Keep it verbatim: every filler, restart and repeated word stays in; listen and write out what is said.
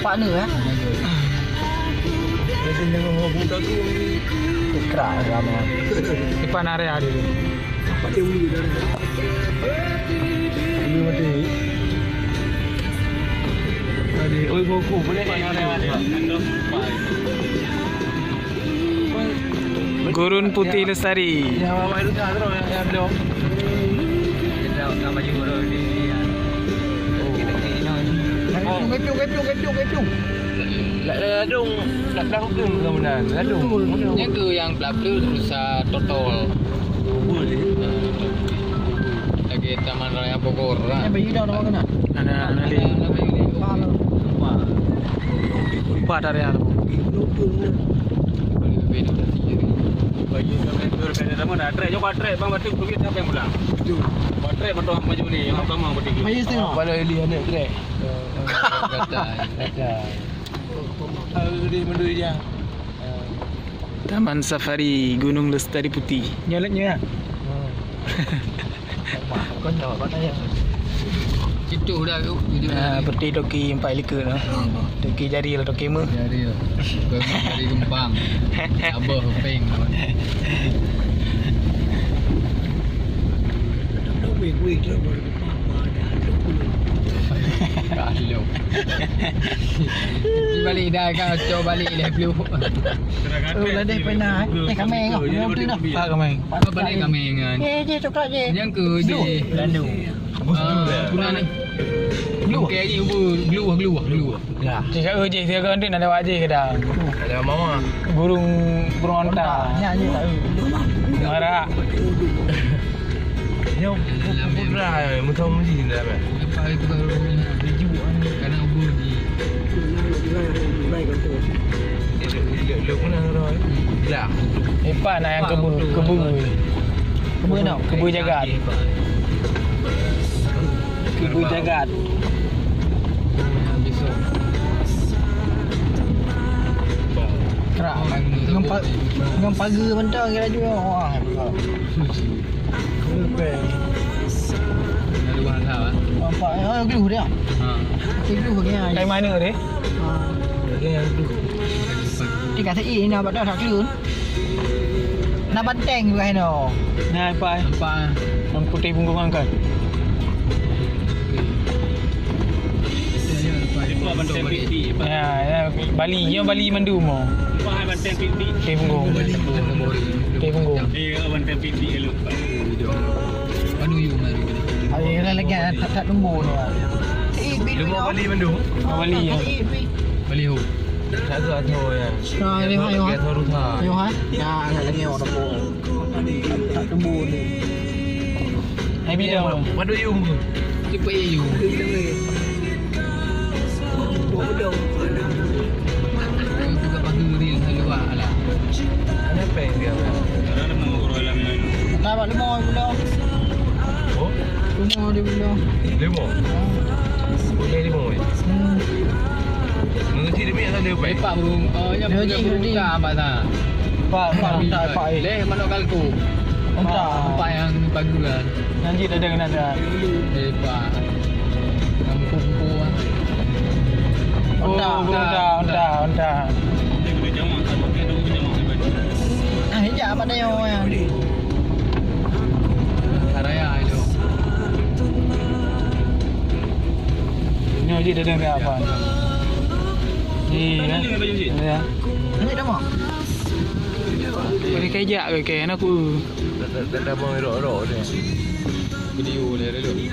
Pak ni, eh? Ikra ramai. Ipan area dia. Ini mati. Tadi, oi, koko, boleh. Gurun Putih Lestari. Ladung, ladung ke bukan benar? Ladung. Nyang ke yang belap tu rusa totol. Lagi Taman Raya Bogor lah. Ada, ada. Lupa dah ya. Bagi kami tu, kami nama dah trek. Jom buat trek, bang, batu, pergi siapa yang pulang? Buat trek, betul, maju ni, yang utama, bertiga. Ayo, tengok. Kalau Eli anak trek. Gatai, gatai. Taman Safari Gunung Lestari Putih. Nyolat nyo ya? Situ dah tu. Ah, peti toki empat lika tu. Toki jari lah, toki meuh. Jari lah. Bukan jari gempang. Abah peng. Kalau. Balik dah kan, cok balik leh blue. Oh, ladeh pernah, eh. Eh, kameng, oh, belum tu dah. Ah, kameng. Apa balik kameng kan? Eh, je coklat je. Yang ke je. Lalu. Ah, kuna ni. Blue. Okey, je, blue, blue, blue. Ya. Cik Syah, oh, je, siaga nanti nak lewat je ke dah. Ada mama. Burung, burung onta. Nyan je tak tahu. Marak. Nyoe putra, eh, meuthong meuji dah, eh. Lepas itu baru biju, eh, kadang ubur di. Lek, lek, lek mana tu, eh? Lah. Epa nak yang kebu, kebu. Kebu nak? Kebu jagat. Kebu jagat. Kerak. Ngon pa-, ngon pagar mantong laju. Wah. Ada dua hal, eh? Nampak, eh, oh, glue dia. Ha. Glue dia. Kain mana dia? Ha. Dia glue. Dia kata, "Eh, nak buat dah, tak glue." Nak banteng bukan, no? Nah, apa, eh? Apa? Yang putih punggung angkat. Ya, ya, Bali, ya, Bali mandum, oh. Putih punggung. Putih punggung. Ayo, lagi, tak, tak tunggu ni. Bali mandum. Bali, ya. Bali, ho. Satu, satu, ya. Nah, ini, hai, ho. Satu, satu. Ayo, hai. Ya, lagi orang. Tak tunggu ni. Hai, bidang. Padu yum. Cepat yum. Buka pagar grill luar lah. Ada apa yang dia? Ada mau orang dalam ni. Tak, Pak, lima orang pula. Oh? Lima orang dia pula. Lima? Boleh lima orang? Hmm. Nunggu cik demi asal dia, Pak. Pak, bro. Oh, ya, Pak, Pak. Pak, Pak, Pak, eh. Leh, manok kalku. Pak. Pak yang pagar kan. Nanti dah dengar dah. Eh, Pak. Kampung-kampung, ah. Onta, oh, onta, onta, onta. Ah, hijak apa dia, oh, ya? Raya itu. Nyoe jih dah dengar apa? Iya. Ini dah mau. Pakai kejak ke, ke, anak aku. Dah, dah, dah, dah mau rok-rok dia. Video dia dulu.